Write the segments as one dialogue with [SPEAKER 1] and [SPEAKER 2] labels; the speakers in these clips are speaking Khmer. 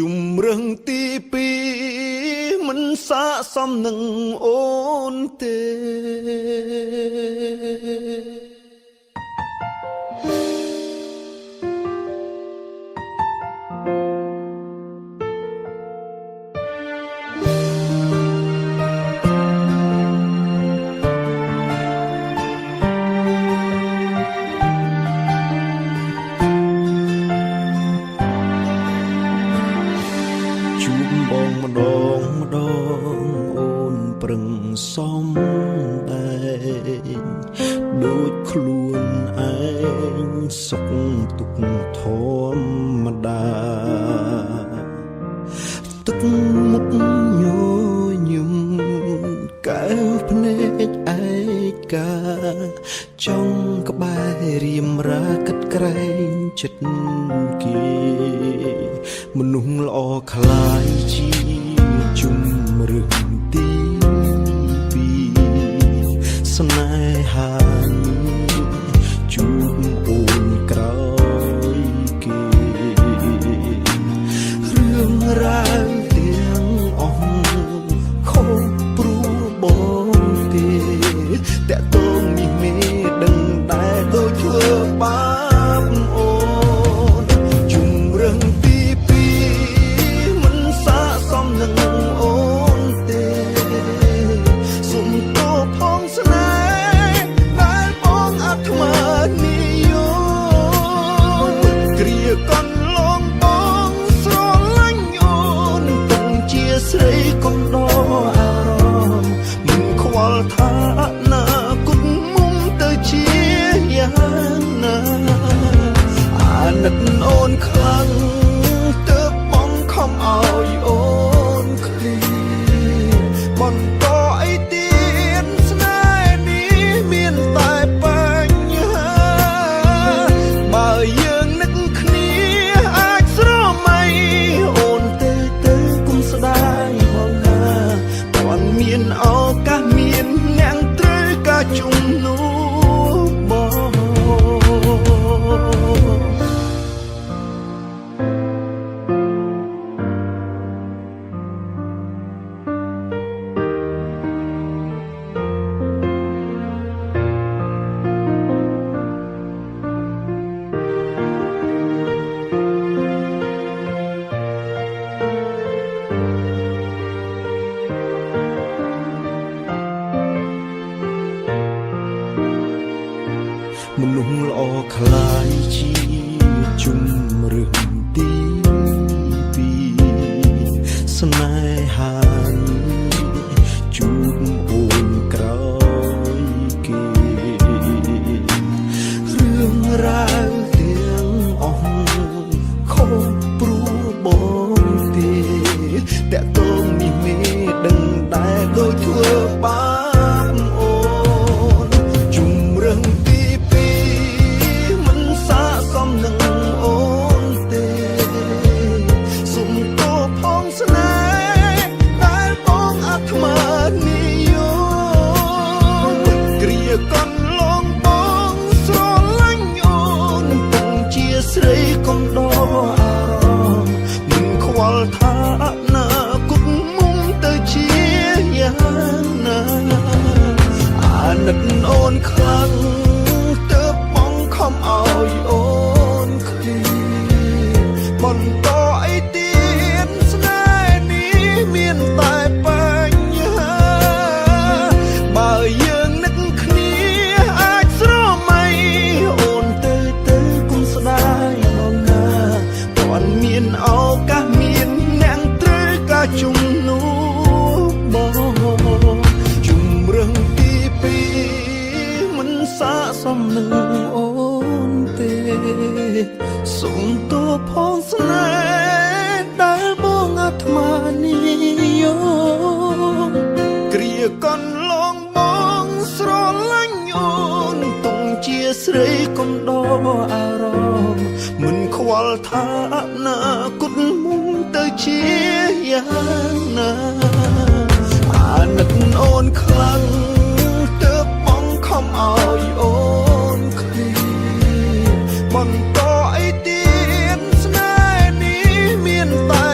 [SPEAKER 1] ជំរឹងទីពីរមិនស័កសមនឹងអូនទេ ជួបបងម្ដងម្ដងអូនប្រឹងសំដែងដូចខ្លួនឯងសុខទុក្ខធម្មតាទឹកមុខញញឹមកែវភ្នែកឯកាចង់ក្បែររៀមរាគិតក្រែងចិត្តគេ មនុស្សល្អខ្លាយជាជំរឿនទីពីរស្នេហានេះជួបអូនក្រោយគេរឿងរ៉ាវទាំងអស់ខុសព្រោះបងទេតាក់ទងនេះមេដឹងដែរដូចធ្វើបាបអូន ជំរឹងទីពីរមិនស័កសមនឹងអូនទេសុំទោសផងស្នេហ៍ដែលបងអាត្មានិយមគ្រាកន្លងបងស្រឡាញ់អូនទុំជាស្រីកំដរអារម្មណ៍មិនខ្វល់ថាអនាគតមុំទៅជាយ៉ាងណា អាណិតអូនខ្លាំងទើបបងខំឲ្យអូនឃ្លាបន្តអីទៀតស្នេហ៍នេះមានតែបញ្ហាបើយើងនឹកគ្នាអាចស្រមៃអូនទេទៅគុំស្ដាយបងណាតាន់មានឱកាសមានអ្នកត្រូវការជំនួសបង មនុស្សល្អខ្លាយជាជំរឿនទីពីរស្នេហានេះជួបអូនក្រោយគេរឿងរ៉ាវទាំងអស់ខុសព្រោះបងទេតាក់ទងនេះមេដឹងដែរដូចធ្វើបាបអូន ជំរឹងទីពីរមិនស័កសមនឹងអូនទេសុំទោសផងស្នេហ៍ដែលបងអាត្មានិយមគ្រាកន្លងបងស្រឡាញ់អូនទុំជាស្រីកំដរអារម្មណ៍មិនខ្វល់ថាអនាគតមុំទៅជាយ៉ាងណា អាណិតអូនខ្លាំងទើបបងខំឲ្យអូនឃ្លាបន្តអីទៀតស្នេហ៍នេះមានតែបញ្ហាបើយើងនឹកគ្នាអាចស្រមៃអូនទៅទៅគុំស្ដាយបងណាតាន់មានឱកាសមានអ្នកត្រូវការជំនួសបង ជំរឹងទីពីរមិនស័កសមនឹងអូនទេសុំទោសផងស្នេហ៍ដែលបងអាត្មានិយមគ្រាកន្លងបងស្រឡាញ់អូនទុំជាស្រីកំដរអារម្មណ៍មិនខ្វល់ថាអនាគតមុំទៅជាយ៉ាងណា អាណិតអូនខ្លាំងទើបបងខំឲ្យអូនឃ្លាបន្តអីទៀតស្នេហ៍នេះមានតែ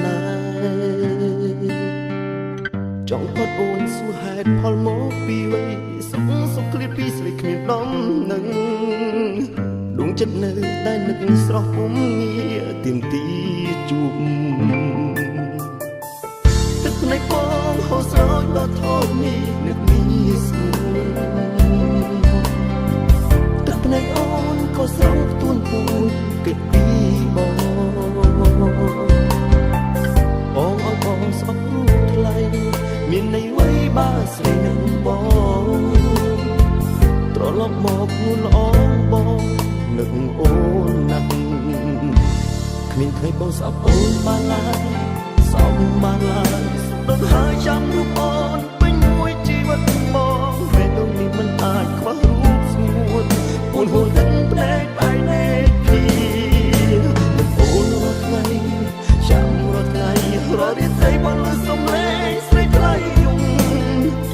[SPEAKER 1] ណែចង់ផត់អូនសួរហេតុផលមកពីវ័យសុខសុខឃ្លាតពីស្រីគ្មានដំនឹងដួងចិត្តនៅតែនឹកស្រស់ពុំងារទៀមទីជួបទឹកភ្នែកបងហូរស្រោចដល់ធំនេះនឹកនេះស្ងួនទឹកភ្នែកអូនក៏ស្រង់ទួនពូនគិតពីបងបងឲ្យបងស្អប់រូបថ្លៃមានន័យអ្វីបើស្រីនឹងបងត្រឡប់មកងួនល្អងបងនឹកអូនណាស់គ្មានថ្ងៃបងស្អប់អូនបានឡើយស្អប់បានឡើយដឹងហើយចាំរូបអូនពេញមួយជីវិតបងពេលនោះនេះមិនអាចខ្វះរូបស្ងួនអូនហួរទឹកភ្នែកបែកនេពីនឹកអូនរាល់ថ្ងៃចាំរាល់ថ្ងៃរាល់រាត្រីបងលឺសំឡេងស្រីថ្លៃយំ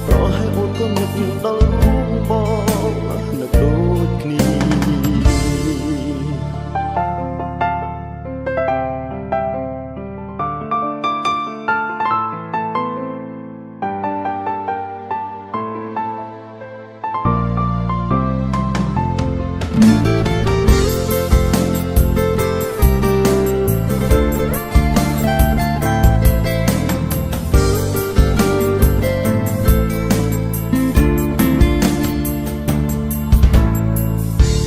[SPEAKER 1] ប្រហែលអូនក៏នឹកដល់រូបបងនឹកដូចគ្នា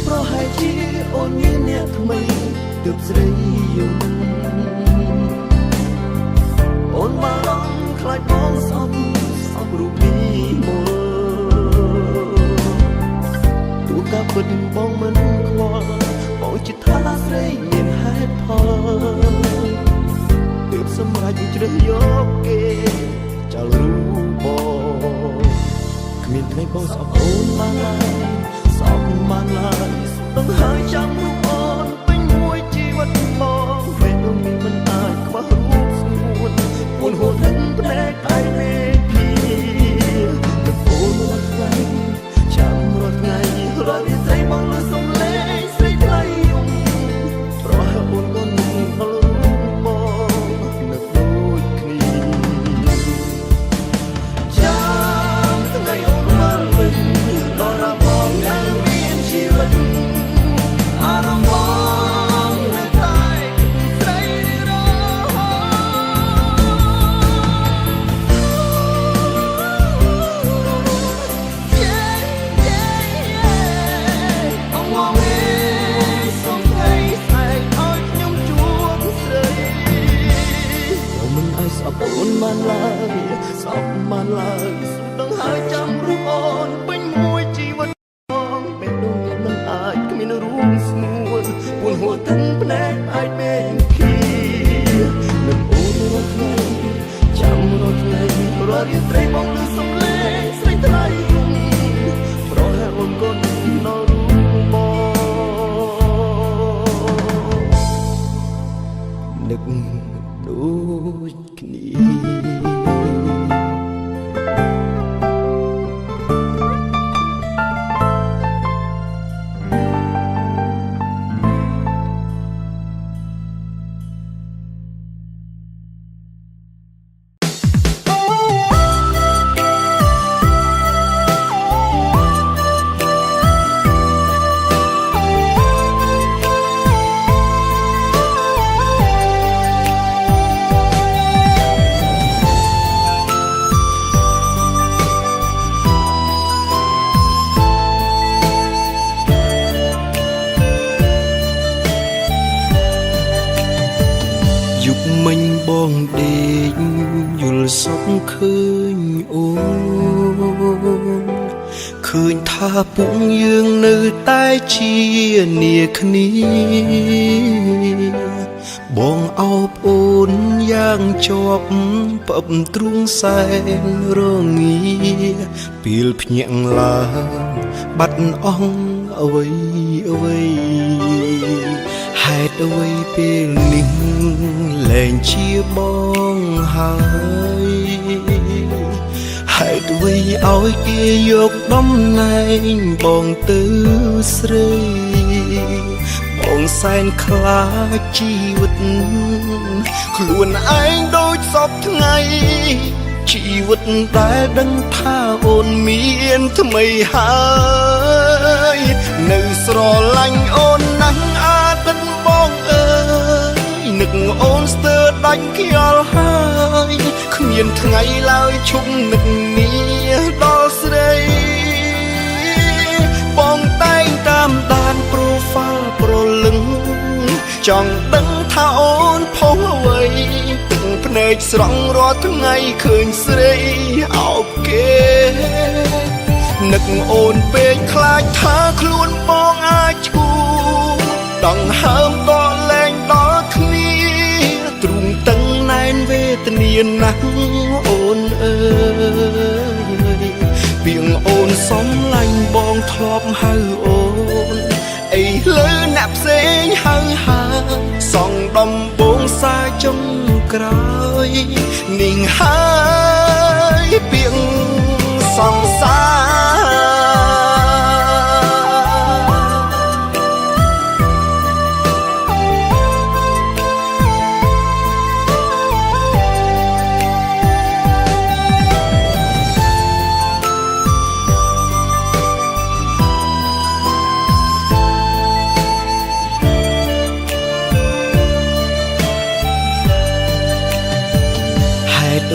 [SPEAKER 1] ប្រហែលជាអូនមានអ្នកថ្មីទើបស្រីយំអូនបារម្ភខ្លាចបងស្អប់ស្អប់រូបនេះមុលទូកាពិតបងមិនខ្វល់បងជិះថាស្រីមានហេតុផលទើបសម្រេចជ្រើសយកគេចោលរូបបងគ្មានថ្ងៃបងស្អប់អូនបានឡើយស្អប់បានឡើយដឹងហើយចាំរូបអូនពេញមួយជីវិតបងពេលនោះនេះមិនអាចខ្វះរូបស្ងួនអូនហួរទឹកភ្នែកឯមេភីនឹកអូនរាល់ថ្ងៃចាំរាល់ថ្ងៃរាល់រាត្រីបងលឺសំឡេងស្រីថ្លៃយំប្រហែលអូនក៏នឹកដល់រូបបងនឹកដូចគ្នា ចាំថ្ងៃអូនវិលវិញដល់របងនៅមានជីវិតអារម្មណ៍បងនៅតែស្រីរហូត Yeah, yeah, yeah អងងេសូមថ្ងៃស្អែកឲ្យខ្ញុំជួបស្រី ខ្ញុំមិនអាចស្អប់អូនបានឡើយស្អប់បានឡើយសូមដឹងហើយចាំរូបអូនពេញមួយជីវិតបងពេលនោះមិនអាចគ្មានរូបស្ងួនពួនហួរទាំងភ្នែកអាចមេឃីនឹកអូនរាល់ថ្ងៃចាំរាល់ថ្ងៃរាល់រាត្រីបងលឺសំឡេងស្រីថ្លៃយំប្រហែលអូនក៏នឹកដល់រូបបងនឹកដូចគ្នា
[SPEAKER 2] យុគមិញបងដេកយល់សុខឃើញអូនឃើញថាពួកយើងនៅតែជានាគ្នាបងអោបអូនយ៉ាងជាប់ពឹបទ្រូងសែនរងាពេលភ្ញាក់ឡើងបាត់អស់អ្វីអ្វីហេតុអ្វីពេលនេះលែងជាបងហើយហេតុអ្វីឲ្យគេយកតំណែងបងទៅស្រីបង សែនខ្លាចជីវិតខ្លួនឯងដូចសពថ្ងៃជីវិតដែលដឹងថាអូនមានថ្មីហើយនៅស្រឡាញ់អូនណាស់អាទិត្យបងអើយនឹកអូនស្ទើរដាច់ខ្យល់ហើយគ្មានថ្ងៃឡើយឈប់នឹកនាដល់ស្រីបងតែងតាមដាន profile ប្រលឹងចង់ដឹងថាអូនផុសអ្វីទឹកភ្នែកស្រង់រាល់ថ្ងៃឃើញស្រីអោបគេនឹកអូនពេកខ្លាចថាខ្លួនបងអាចឈួដង្ហើមដកលែងដល់គ្នាទ្រូងតឹងណែនវេទនាណាស់អូនអើយពីងអូនសំឡាញ់បងធ្លាប់ហៅអូនអីលើអ្នកផ្សេងហៅហាសងដំបងសាចុងក្រោយនាងហើយពីងសង្សារ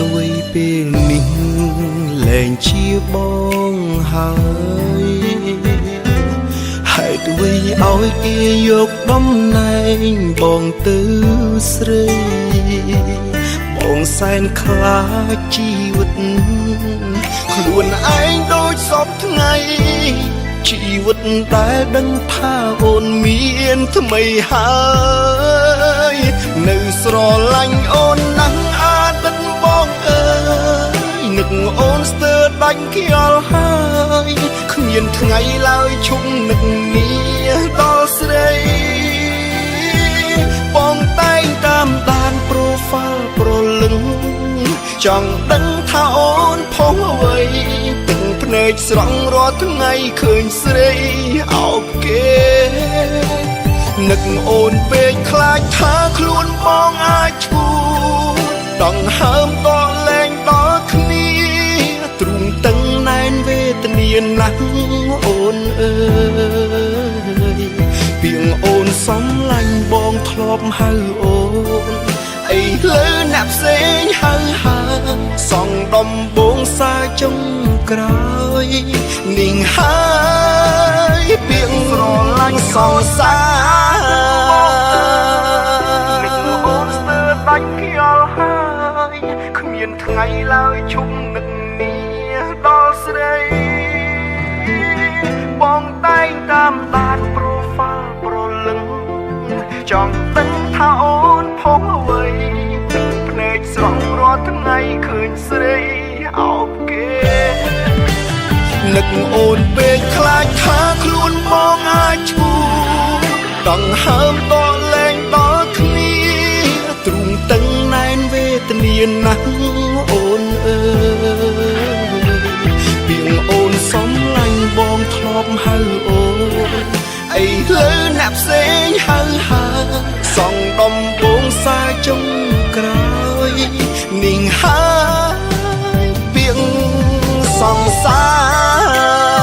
[SPEAKER 2] អ្វីពេលនេះលែងជាបងហើយហេតុអ្វីឲ្យគេយកតំណែងបងទៅស្រីបងសែនខ្លាចជីវិតខ្លួនឯងដូចសពថ្ងៃជីវិតដែលដឹងថាអូនមានថ្មីហើយនៅស្រឡាញ់អូនណាស់អាទិត្យបងអើយនឹកអូនស្ទើរដាច់ខ្យល់ហើយគ្មានថ្ងៃឡើយឈប់នឹកនាដល់ស្រីបងតែងតាមដាន profile ប្រលឹងចង់ដឹងថាអូនផុសអ្វីទឹកភ្នែកស្រង់រាល់ថ្ងៃឃើញស្រីអោបគេនឹកអូនពេកខ្លាចថាខ្លួនបងអាចឈួដង្ហើមដកលែងដល់គ្នាទ្រូងតឹងណែនវេទនាណាស់អូនអើយពីងអូនសំឡាញ់បងធ្លាប់ហៅអូនអីលើអ្នកផ្សេងហៅហាសងដំបងសាចុងក្រោយនាងហើយពីងស្រឡាញ់សង្សារនឹកអូនស្ទើរដាច់ខ្យល់ហើយគ្មានថ្ងៃឡើយឈប់នឹកនាដល់ស្រីបងតែងតាមដាន profile ប្រលឹងចង់ដឹងថាអូនផុសអ្វីទឹកភ្នែកស្រង់រាល់ថ្ងៃឃើញស្រីអោបគេនឹកអូនពេកខ្លាចថាខ្លួនបងអាចឈួដង្ហើមដកលែងដល់គ្នាទ្រូងតឹងណែនវេទនាណាស់អូនអើយពីងអូនសំឡាញ់បងធ្លាប់ហៅអូនអីលើអ្នកផ្សេងហៅហាសងដំបងសាចុងក្រោយនាងហើយពីងសង្សារ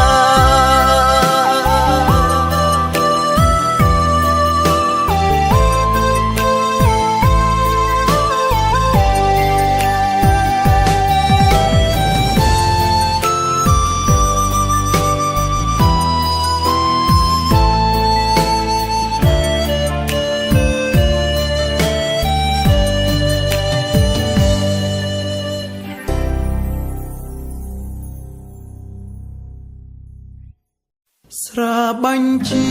[SPEAKER 2] ស្រាបាញ់ជា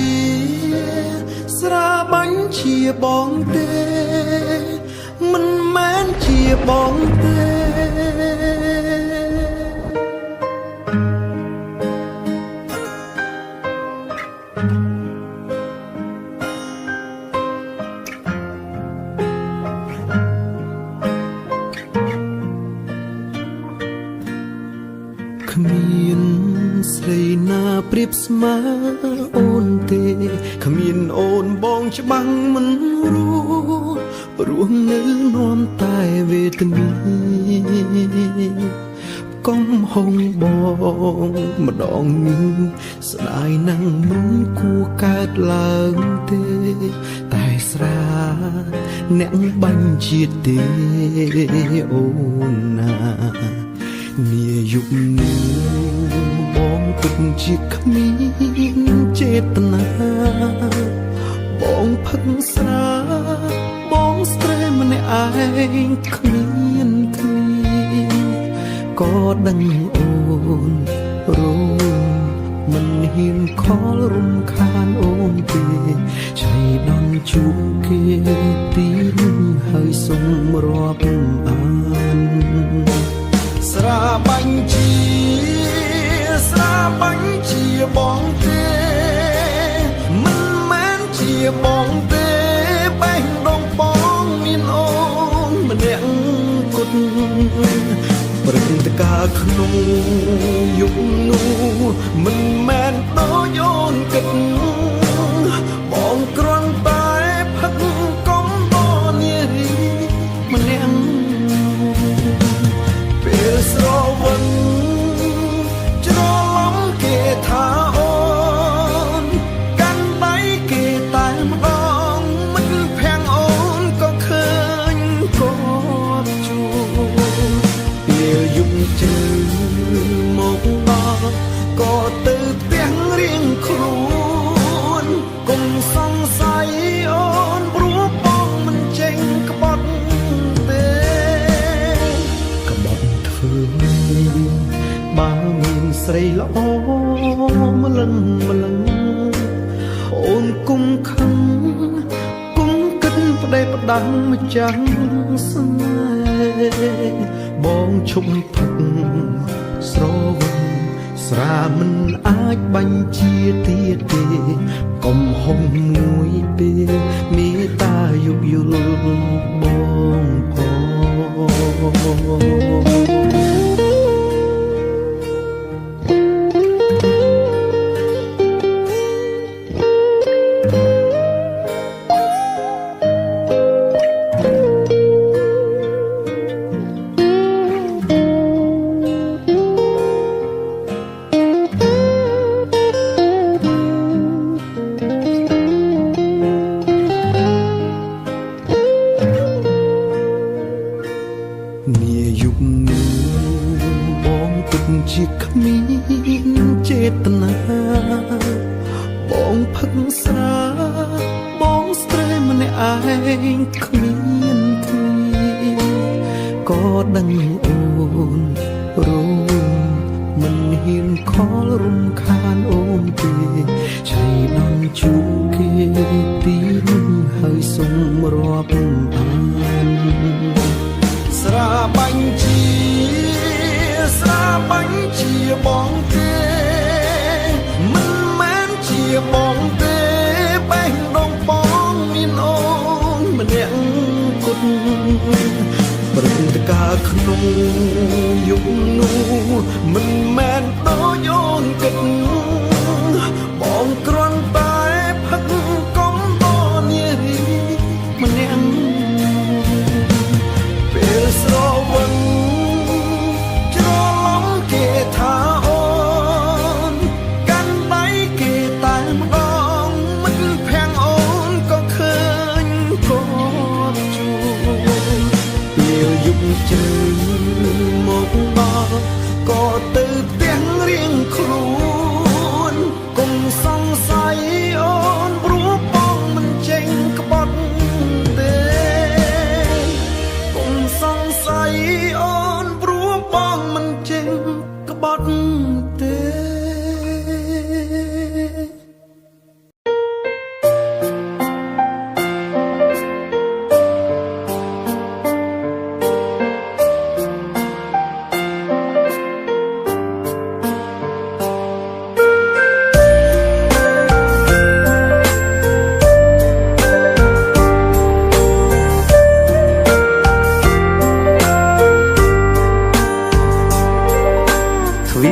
[SPEAKER 2] ស្រាបាញ់ជាបងទេមិនមែនជាបងទេគ្មាន ស្រីណាប្រៀបស្មើអូនទេគ្មានអូនបងច្បាំងមិនរស់រស់នៅនាំតែវេទនាកុំហងបងម្ដងនេះស្ដាយណាស់មិនគួរកើតឡើងទេតែស្រាអ្នកបាញ់ជាតិទេអូនណានាយុគនេះបងពិតជាគ្មានចេតនាបងផឹកស្រាបងស្ត្រេម្នាក់ឯងគ្មានគ្នាក៏ដឹងអូនរងមិនហ៊ានខលរំខានអូនទេឆៃដងជួបគេទីហើយសុំរាប់អានស្រាបាញ់ជាស្រាបាញ់ជាបងទេមិនមែនជាបងទេបេះដូងបងមានអូនម្នាក់គត់ព្រឹត្តិការណ៍ក្នុងយុគនោះមិនមែនដូចអូនគិតបងគ្រាន់តែផឹកកុំបនារីម្នាក់ពេលស្រវឹងច្រឡំគេថាអូនកាន់ដៃគេតែម្ដងមិនភាំងអូនក៏ឃើញគាត់ជួពេលយប់ជើមកដល់ក៏ទៅផ្ទះរៀងខ្លួនកុំសង្ស័យអូនព្រោះបងមិនចេញក្បត់ទេក្បត់ធ្វើបើមានស្រីល្អម្លឹងម្លឹងអូនគុំខឹងគុំគិតផ្ដេសផ្ដាំម្ចាំងស្នេហ៍បងឈប់ផឹកស្រវឹងស្រាមិនអាចបាញ់ជាទៀតទេកុំហុំមួយពេលមេត្តាយោគយល់បងផងនាយុគនេះបងពិតជាគ្មានចេតនាបងផឹកស្រាបងស្ត្រេម្នាក់ឯងគ្មានគ្នាក៏ដឹងអូនរងមិនហ៊ានខលរំខានអូនទេឆៃដងជួបគេទីហើយសុំរាប់អានស្រាបាញ់ជាស្រាបាញ់ជាបងទេមិនមែនជាបងទេបេះដូងបងមានអូនម្នាក់គត់ព្រឹត្តិការណ៍ក្នុងយុគនោះមិនមែនដូចអូនគិតបងគ្រាន់តែផឹកកុំបនារីម្នាក់ពេលស្រវឹងច្រឡំគេថាអូនកាន់ដៃគេតែម្ដងមិនភាំងអូនក៏ឃើញគាត់ជួពេលយប់ជ្រៅមកដល់ក៏ទៅផ្ទះរៀងខ្លួនកុំសង្ស័យអូនព្រោះបងមិនចេញក្បត់ទេកុំសង្ស័យអូនព្រោះបងមិនចេញក្បត់ទេ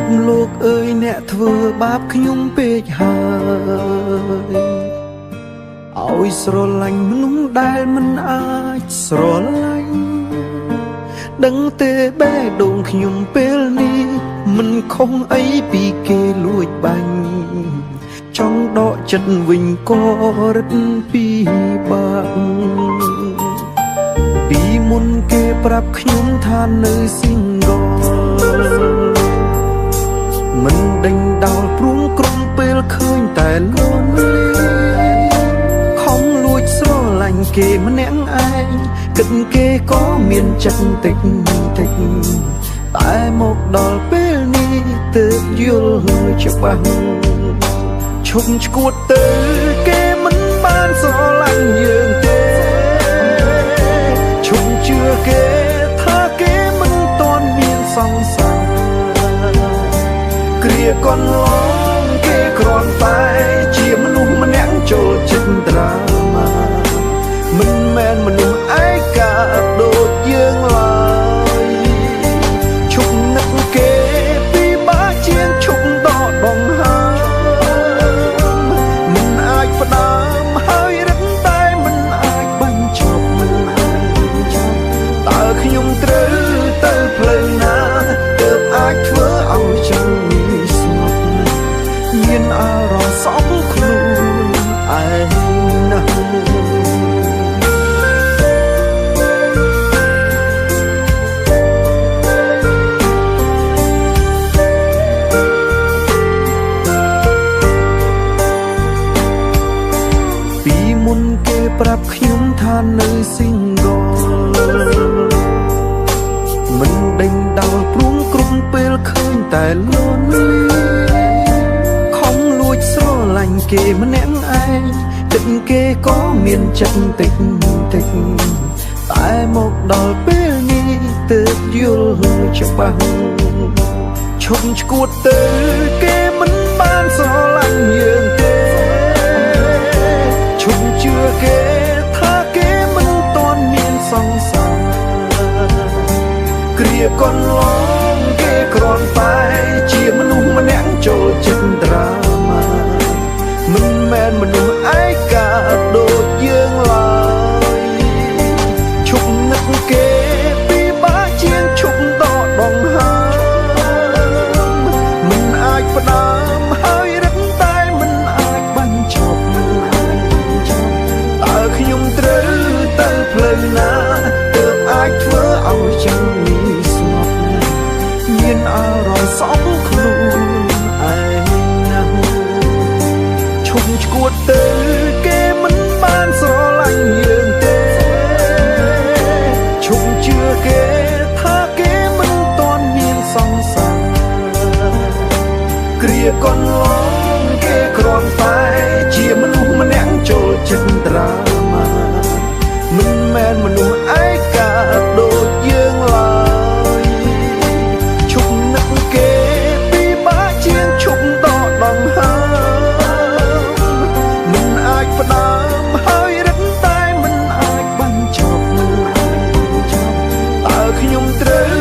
[SPEAKER 2] ភលោកអើយអ្នកធ្វើបាបខ្ញុំពេកហើយឲ្យស្រឡាញ់មនុស្សដែលមិនអាចស្រឡាញ់ដឹងទេបេះដូងខ្ញុំពេលនេះមិនខុសអីពីគេលួចបាញ់ចង់ដកចិត្តវិញក៏រឹតពីបាក់ពីមុនគេប្រាប់ខ្ញុំថានៅ single មិនដេញដោលព្រមក្រុមពេលឃើញតែលន់ខំលួចស្រឡាញ់គេម្នាក់ឯងគិតគេក៏មានចិត្តតិចតិចតែមកដល់ពេលនេះទើបយល់ច្បាស់ឈប់ឈួតទៅគេមិនបានស្រឡាញ់យើងទេឈប់ជឿគេថាគេមិនទាន់មានសង្សារគ្រាកន្លងគេគ្រាន់តែជាមនុស្សម្នាក់ចូលចិត្តត្រាម៉ាមិនមែនមនុស្សឯកាដូចយើងឡើយឈប់នឹកគេពីបាជាងឈប់ដកដង្ហើមមិនអាចផ្ដើមហើយរឹងតែមិនអាចបញ្ចប់មិនអាចបញ្ចប់តើខ្ញុំត្រូវទៅផ្លូវណាទើបអាចធ្វើឲ្យចិត្តនេះស្ងប់មានអារម្មណ៍សោកខ្លួនឯងណាស់ពីមុនគេប្រាប់ខ្ញុំថានៅ single មិនដេញដោលព្រមក្រុមពេលឃើញតែលន់ខំលួចស្រឡាញ់គេម្នាក់ឯងគិតគេក៏មានចិត្តតិចតិចតែមកដល់ពេលនេះទើបយល់ច្បាស់ឈប់ឈួតទៅគេមិនបានស្រឡាញ់យើងទេឈប់ជឿគេថាគេមិនទាន់មានសង្សារគ្រាកន្លងគេគ្រាន់តែជាមនុស្សម្នាក់ចូលចិត្តត្រាម៉ាមិនមែនមនុស្សឯកាដូចយើងឡើយឈប់នឹកគេពីបាជាងឈប់ដកដង្ហើមមិនអាចផ្ដើមហើយរឹងតែមិនអាចបញ្ចប់មិនអាចបញ្ចប់តើខ្ញុំត្រូវទៅផ្លូវណាទើបអាចធ្វើឲ្យចិត្តនេះស្ងប់មានអារម្មណ៍សោកខ្លួនឯងណាស់ឈប់ឈួតទៅគេមិនបានស្រឡាញ់យើងទេឈប់ជឿគេថាគេមិនទាន់មានសង្សារគ្រាកន្លងគេគ្រាន់តែជាមនុស្សម្នាក់ចូលចិត្តត្រាម៉ាមិនមែនមនុស្សឯកាដូចយើងឡើយឈប់នឹកគេពីបាជាងឈប់ដកដង្ហើមមិនអាចផ្ដើមហើយរឹងតែមិនអាចបញ្ចប់មិនអាចបញ្ចប់តើខ្ញុំត្រូវ